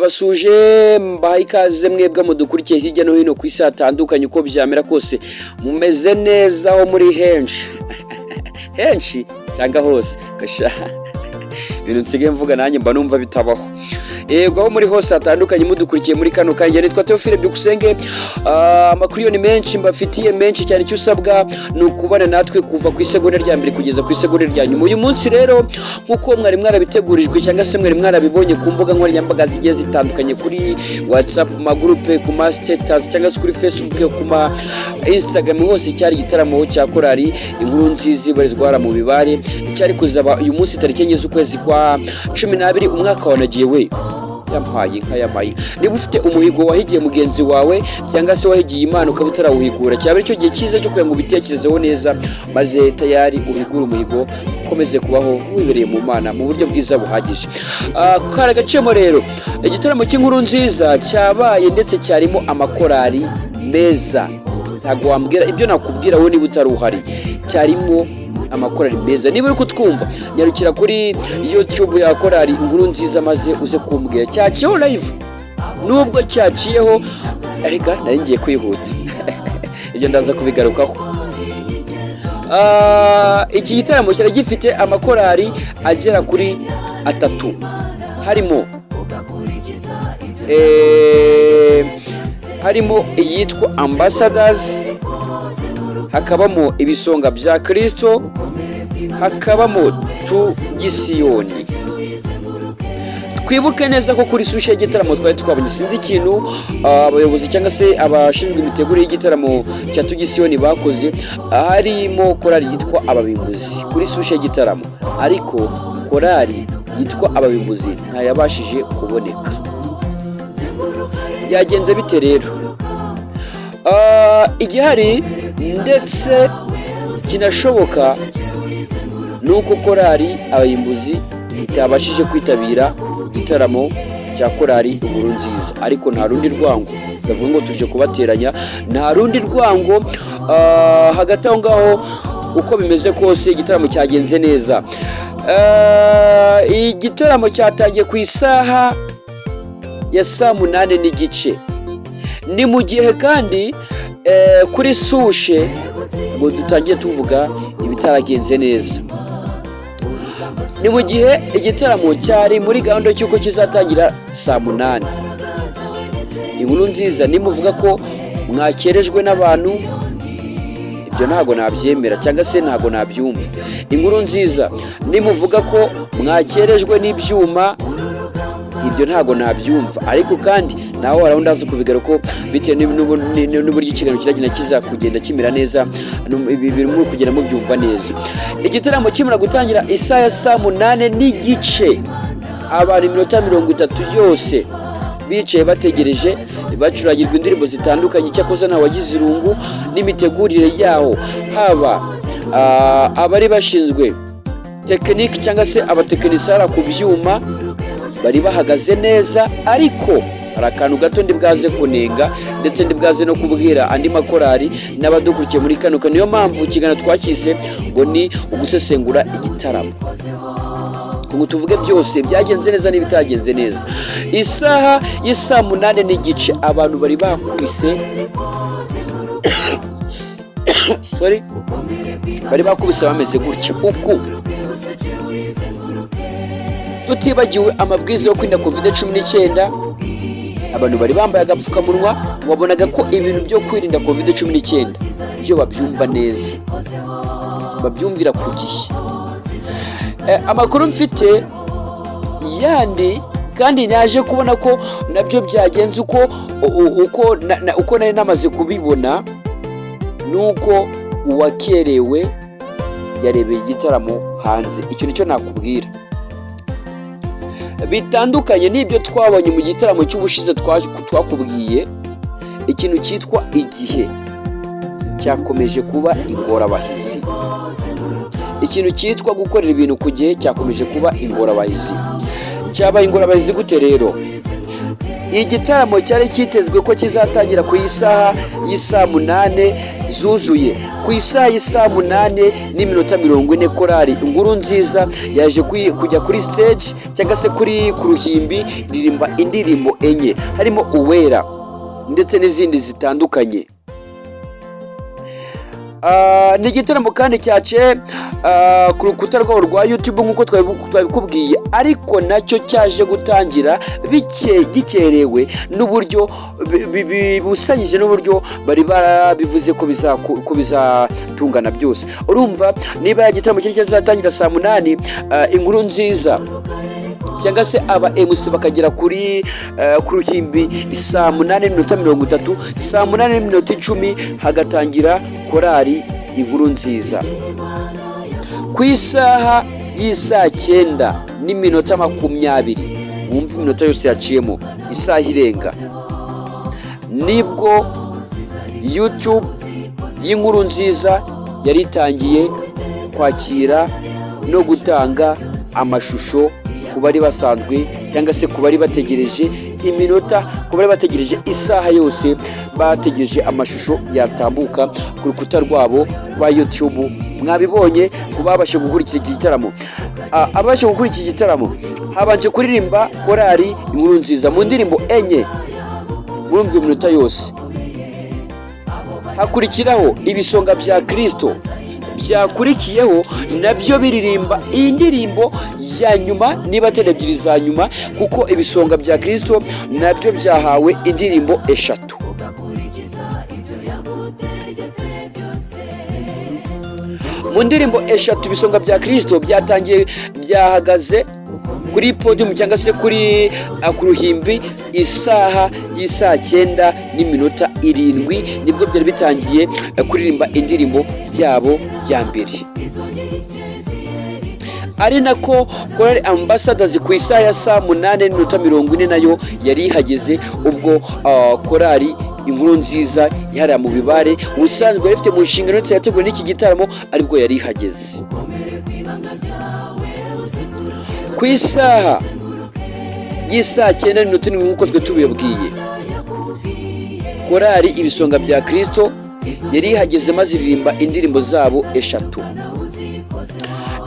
Ndabasuje, mbahaye ikaze mwebwe mudukurikiye hirya no hino ku isi hatandukanye. Uko byamera kose, mumeze neza aho muri henshi henshi cyangwa hose. Gasha, ibintu nsigaye mvuga nanjye mba numva bitabaho. Yego, aho muri hose hatandukanye mudukurikiye muri kano kanya, nitwa Theophile Byukusenge. Amakuru yo ni menshi mbafitiye, menshi cyane. Icyo usabwa ni ukubana natwe kuva ku isegonda rya mbere kugeza ku isegonda rya nyuma. Uyu munsi rero, nk'uko mwari mwarabitegurijwe cyangwa se mwari mwarabibonye ku mbuga nkoranyambaga zigiye zitandukanye, kuri WhatsApp, ku magurupe, ku ma status, cyangwa se kuri Facebook, ku ma Instagram hose, cyari igitaramo cya korali Inkuru Nziza ibarizwa hariya mu Bibare. Cyari kuzaba uyu munsi tariki 4 z'ukwezi kwa 12 umwaka wanagiye we. Yampaye inka, yampaye inka. Niba ufite umuhigo wahigiye mugenzi wawe cyangwa se wahigiye Imana ukaba utarawuhigura, cyaba aricyo gihe cyiza cyo kugira ngo ubitekerezeho neza, maze tayari uhigure umuhigo, ukomeze kubaho wibereye mu Mana mu buryo bwiza buhagije. Kari agacemo rero. Igitaramo cy'Inkuru Nziza cyabaye, ndetse cyarimo amakorali meza. Ntabwo wambwira ibyo nakubwira wowe niba utari uhari. Cyarimo amakorali meza. Niba uri kutwumva, nyarukira kuri YouTube ya korali Inkuru Nziza maze uze kumbwira. Cyaciyeho live. Nubwo cyaciyeho, ariko nari ngiye kwihuta, ibyo ndaza kubigarukaho. Iki gitaramo cyari gifite amakorali agera kuri atatu, harimo iyitwa Ambassadors, hakabamo Ibisonga bya Kirisito, hakabamo Tugisiyoni. Twibuke neza ko kuri souche y'igitaramo twari twabonye, sinzi ikintu abayobozi cyangwa se abashinzwe imitegurire y'igitaramo cya Tugisiyoni bakoze, harimo korali yitwa Ababimbuzi kuri souche y'igitaramo, ariko korali yitwa Ababimbuzi ntayabashije kuboneka. Byagenze bite rero? Igihari ndetse kinashoboka ni uko korali Ababimbuzi itabashije kwitabira igitaramo cya korali Inkuru Nziza, ariko nta rundi rwango, ndavuga ngo tuje kubateranya, nta rundi rwango. Hagati aho ngaho, uko bimeze kose, igitaramo cyagenze neza. Igitaramo cyatangiye ku isaha ya saa 8:30. Ni mu gihe kandi kuri souche, ngo dutangiye tuvuga ibitaragenze neza, ni mu gihe igitaramo cyari muri gahunda cy'uko kizatangira saa 8. Inkuru Nziza, nimuvuga ko mwakerejwe n'abantu, ibyo ntabwo nabyemera cyangwa se ntabwo nabyumva. Inkuru Nziza, nimuvuga ko mwakerejwe n'ibyuma, ibyo ntabwo nabyumva. Ariko kandi nawe hari aho ndaza kubigaruka, bitewe n'uburyo ikiganiro kiragenda kiza kugenda kimera neza, ibi birimo kugenda mubyumva neza. Igitaramo kimara gutangira isaha ya saa 8:30, abantu iminota 30 yose bicaye bategereje, bacurangirwa indirimbo zitandukanye. Cyakoze nta wagize irungu n'imitegurire yaho, haba abari bashinzwe tekiniki cyangwa se abatekinisara ku byuma bari bahagaze neza. Ariko hari akantu gato ndi bwaze kunenga, ndetse ndi bwaze no kubwira andi makorali n'abadukurikiye muri kano. Niyo mpamvu ikiganiro twakise ngo ni ugusesengura igitaramo, ngo tuvuge byose byagenze neza n'ibitagenze neza. Isaha y'isaa 8:30 abantu bari bakubise, sorry, bari bakubise bameze gutya uku. Tutibagiwe amabwiriza yo kwirinda COVID-19, abantu bari bambaye agapfukamunwa. Wabonaga ko ibintu byo kwirinda COVID-19 byo babyumva neza, babyumvira ku gihe. Amakuru mfite yandi kandi naje kubona ko nabyo byagenze uko nari namaze kubibona, ni uko uwakerewe yarebeye igitaramo hanze. Icyo nicyo nakubwira, bitandukanye n'ibyo twabonye mu gitaramo cy'ubushize twakubwiye. Ikintu cyitwa igihe cyakomeje kuba ingorabahizi. Ikintu cyitwa gukorera ibintu ku gihe cyakomeje kuba ingorabahizi. Cyabaye ingorabahizi gute rero? Igitaramo cyari cyitezwe ko kizatangira ku isaha y'isaa 8 zuzuye. Ku isaha y'isaa 8:40, korali Inkuru Nziza yaje kujya kuri stage cyangwa se ku ruhimbi, iririmba indirimbo enye, harimo Uwera ndetse n'izindi zitandukanye. Ni igitaramo kandi cyaciye ku rukuta rwabo rwa YouTube nk'uko twabikubwiye, ariko nacyo cyaje gutangira gikerewe n'uburyo bibusanyije n'uburyo bari barabivuze ko bizatungana byose. Urumva, niba igitaramo cyari kizatangira saa 8, Inkuru Nziza cyangwa se aba MC bakagera ku ruhimbi saa 8:30, saa 8:10 hagatangira korali Inkuru Nziza. Ku isaha y'isaa 9:20, wumva iminota yose yaciyemo, isaha irenga, nibwo YouTube y'Inkuru Nziza yari itangiye kwakira no gutanga amashusho ku bari basanzwe cyangwa se ku bari bategereje iminota, ku bari bategereje isaha yose, bategereje amashusho yatambuka ku rukuta rwabo rwa YouTube. Mwabibonye ku babashe gukurikira iki gitaramo. Abashe gukurikira iki gitaramo, habanje kuririmba korali Inkuru Nziza mu ndirimbo enye, murumva iyo minota yose. Hakurikiraho Ibisonga bya Kirisito, byakurikiyeho nabyo biririmba indirimbo ya nyuma, niba atari ebyiri za nyuma, kuko Ibisonga bya Kirisito nabyo byahawe indirimbo eshatu. Ugakurikiza ibyo yagutegetse byose. Mu ndirimbo eshatu Ibisonga bya Kirisito byatangiye, byahagaze kuri podium cyangwa se ku ruhimbi isaha y'isaa 9:07, nibwo byari bitangiye kuririmba indirimbo yabo ya mbere, Izo nkike ziyeriko. ari nako korali Ambassadors ku isaha ya saa 8:40 nayo yari ihageze, ubwo korali Inkuru Nziza yahariye mu Bibare, ubusanzwe yari ifite mu nshingano ndetse yateguwe n'iki gitaramo, aribwo yari ihageze. Ukomere ku ibanga ryawe, uzenguruke. Ku isaha y'isaa 9:07, nk'uko twe tubibabwiye, korali Ibisonga bya Kirisito yari ihageze maze iririmba indirimbo zabo eshatu.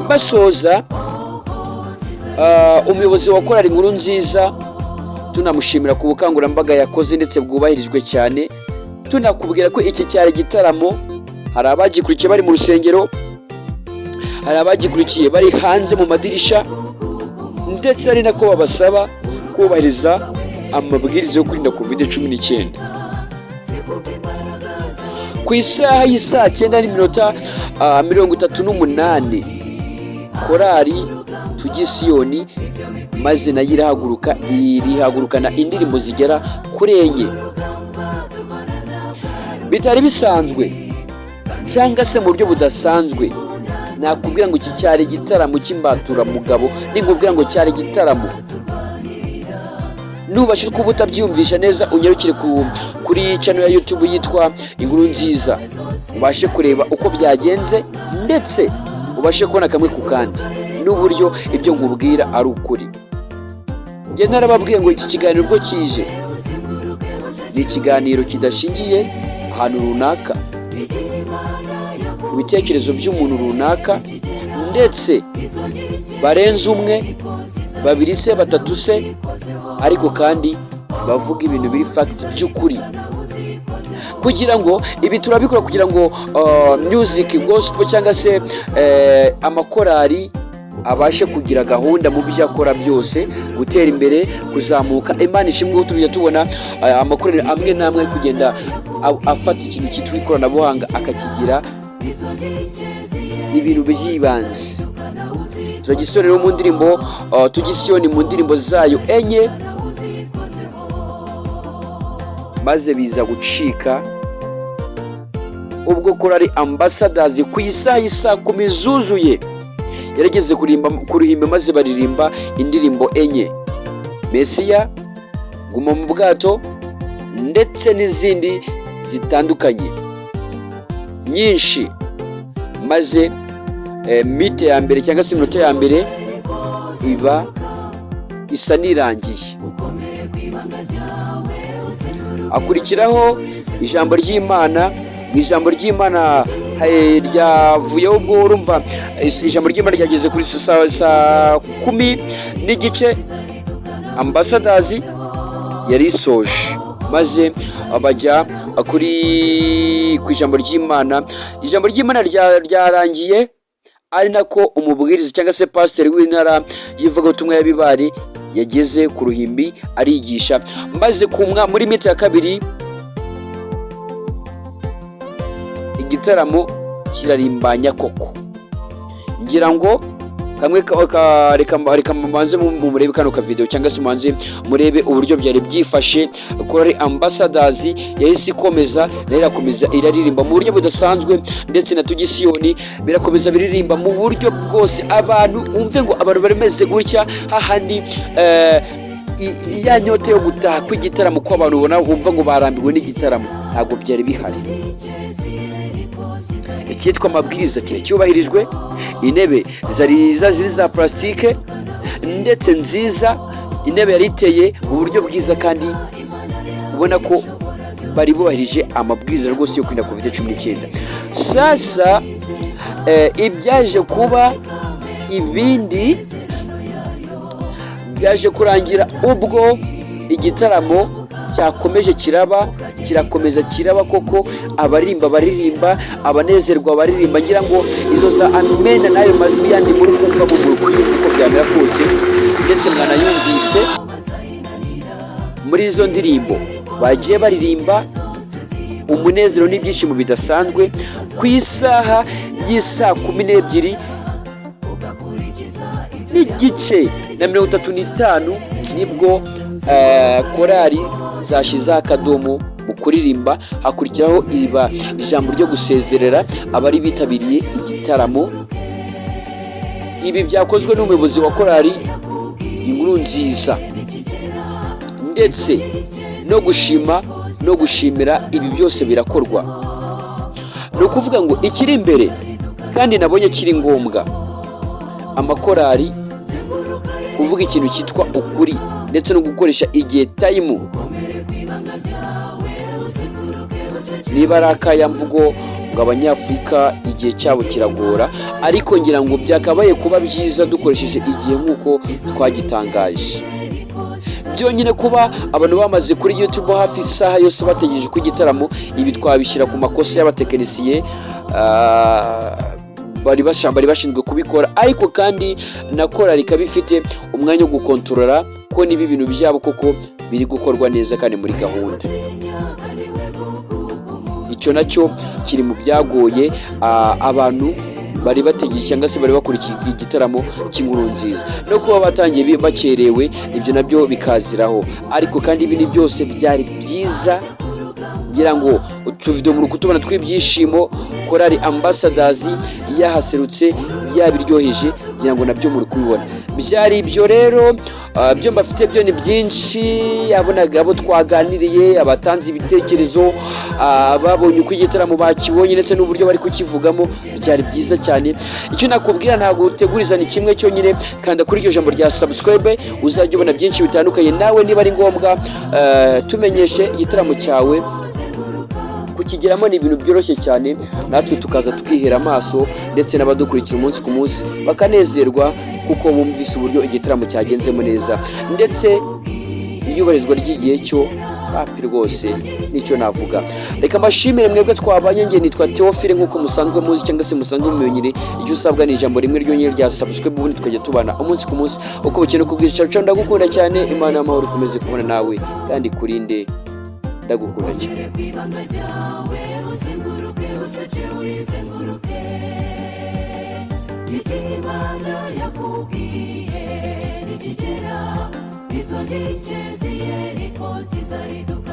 Basoza, umuyobozi wa korali Inkuru Nziza, tunamushimira ku bukangurambaga yakoze ndetse bwubahirijwe cyane, tunakubwira ko iki cyari igitaramo, hari abagikurikiye bari mu rusengero, hari abagikurikiye bari hanze mu madirisha, ndetse ari nako babasaba kubahiriza amabwiriza yo kwirinda COVID-19. Ku isaha y'isaa 9:38, korali Tugisiyoni maze nayo irahaguruka, irihagurukana indirimbo zigera kuri enye bitari bisanzwe cyangwa se mu buryo budasanzwe. Nakubwira ngo iki cyari igitaramo cy'imbaturamugabo. Ninkubwira ngo cyari igitaramo, nubashe kuba utabyiyumvisha neza, unyarukire kuri channel ya YouTube yitwa Inkuru Nziza, ubashe kureba uko byagenze, ndetse ubashe kubona kamwe ku kandi n'uburyo ibyo nkubwira ari ukuri. Njye narababwiye ngo iki kiganiro ubwo kije ni ikiganiro kidashingiye ahantu runaka, ku bitekerezo by'umuntu runaka, ndetse barenze umwe, babiri se, batatu se, ariko kandi bavuga ibintu biri fact by'ukuri, kugira ngo ibi turabikora kugira ngo music gospel cyangwa se amakorali abashe kugira gahunda mu byo akora byose, gutera imbere, kuzamuka. Imana ishimwe ko tujya tubona amakorali amwe n'amwe ari kugenda afata ikintu cyitwa ikoranabuhanga, akakigira ibintu by'ibanze. Turagisore rero mu ndirimbo Tugisiyoni mu ndirimbo zayo enye, maze biza gucika ubwo korali Ambassadors ku isaha y'isaa 10 zuzuye yarageze ku ruhimbi, maze baririmba indirimbo enye: Mesiya, Guma mu bwato, ndetse n'izindi zitandukanye nyinshi. Maze mi-temps ya mbere cyangwa se iminota ya mbere iba isa n'irangiye. Akurikiraho ijambo ry'Imana. Mu ijambo ry'Imana ryavuyeho ubwo urumva ijambo ry'Imana ryageze kuri saa 10:30, Ambassadors yari isoje, maze bajya ku ijambo ry'Imana. Ijambo ry'Imana ryarangiye ari nako umubwiriza cyangwa se pasiteri w'intara y'ivugabutumwa ya Bibari yageze ku ruhimbi arigisha, maze kumwa muri mi-temps ya kabiri igitaramo kirarimbanya koko. Ngira ngo kamwe reka mubanze murebe kano ka video cyangwa se mubanze murebe uburyo byari byifashe. Korali Ambassadors yahise ikomeza nayo irakomeza iraririmba mu buryo budasanzwe, ndetse na Tugisiyoni birakomeza biririmba mu buryo bwose. Abantu umve ngo abantu bari gutya hahandi ya nyota yo gutaha kw'igitaramo, ko abantu ubona wumva ngo barambiwe n'igitaramo, ntabwo byari bihari. Icyitwa amabwiriza cyari cyubahirijwe, intebe zari ziri za plastique ndetse nziza, intebe yari iteye mu buryo bwiza kandi ubona ko bari bubahirije amabwiriza rwose yo kwirinda COVID-19. Sasa ibyaje kuba ibindi byaje kurangira ubwo igitaramo cyakomeje kiraba, kirakomeza kiraba koko, abaririmba baririmba, abanezerwa baririmba. Ngira ngo izo za amena n'ayo majwi yandi muri kumva mu kuyumva uko byamera kose, ndetse mwanayumvise muri izo ndirimbo bagiye baririmba, umunezero n'ibyishimo bidasanzwe. Ku isaha y'isaa 12:35 nibwo korali zashizeho akadomo mu kuririmba, hakurikiraho iriba ijambo ryo gusezerera abari bitabiriye igitaramo. Ibi byakozwe n'umuyobozi wa korali Inkuru Nziza, ndetse no gushima no gushimira, ibi byose birakorwa. Ni ukuvuga ngo ikiri imbere kandi nabonye kiri ngombwa, amakorali kuvuga ikintu cyitwa ukuri ndetse no gukoresha igihe, time. Niba ari akayamvugo ngo Abanyafurika igihe cyabo kiragora, ariko ngira ngo byakabaye kuba byiza dukoresheje igihe nk'uko twagitangaje. Byonyine kuba abantu bamaze kuri YouTube hafi isaha yose bategereje ko igitaramo, ibi twabishyira ku makosa y'abatekinisiye bari bashinzwe kubikora, ariko kandi na korali ikaba ifite umwanya wo gukontorora ko niba ibintu byabo koko biri gukorwa neza kandi muri gahunda. Icyo nacyo kiri mu byagoye abantu bari bategereje cyangwa se bari bakurikiye igitaramo cy'Inkuru Nziza, no kuba batangiye bakerewe, ibyo nabyo bikaziraho. Ariko kandi ibi ni byose byari byiza. Ngira ngo utuvido muri kutubona tw'ibyishimo, korali Ambassadors yahaserutse yabiryoheje, ngira ngo nabyo muri kubibona. Byari ibyo rero byo mbafite, byo ni byinshi. Abonaga abo twaganiriye, abatanze ibitekerezo, babonye uko igitaramo bakibonye ndetse n'uburyo bari kukivugamo, byari byiza cyane. Icyo nakubwira, ntabwo uteguriza, ni kimwe cyonyine: kanda kuri iryo jambo rya subscribe, uzajya ubona byinshi bitandukanye. Nawe niba ari ngombwa tumenyeshe igitaramo cyawe, kukigeramo ni ibintu byoroshye cyane, natwe tukaza tukihera amaso, ndetse n'abadukurikira umunsi ku munsi bakanezerwa kuko bumvise uburyo igitaramo cyagenzemo neza, ndetse iyubahirizwa ry'igihe cyo hapi rwose nicyo navuga. Reka mbashimire mwebwe twabanye. Nge nitwa Theophile nk'uko musanzwe muzi cyangwa se musanzwe mumenyere. Icyo usabwa ni ijambo rimwe ryonyine rya subscribe, ubundi tukajya tubana umunsi ku munsi uko bukeye uko bwije. Ciao, ndagukunda cyane. Imana y'amahoro ikomeze kubona nawe kandi ikurinde. Ndagukunda cyane. Kwibanga ryawe uzenguruke bucece, wizenguruke. Icyo Imana yakubwiye nikigera, izo nkike z'i Yeriko zizariduka.